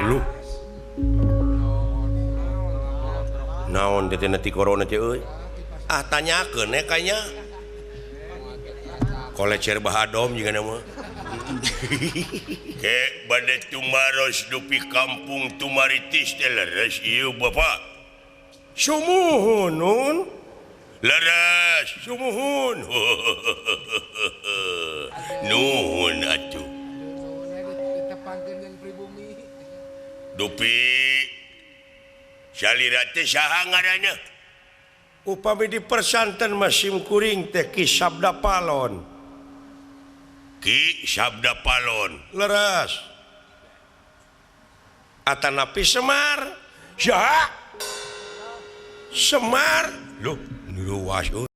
Lu naon teh ti corona teh euy? Ah tanyakeun we kayaknya. Kolecer bahadom juga nama. Ke bade tumaros dupi kampung Tumaritis teh leres ieu Bapak. Sumuhun nun. Leres sumuhun. Nuhun atuh. Dupi salira teh saha ngaranna? Upami di persanten mah sim kuring teh Ki Sabda Palon. Ki Sabda Palon. Leres. Atanapi Semar. Saha? Semar. Loh, luas euy.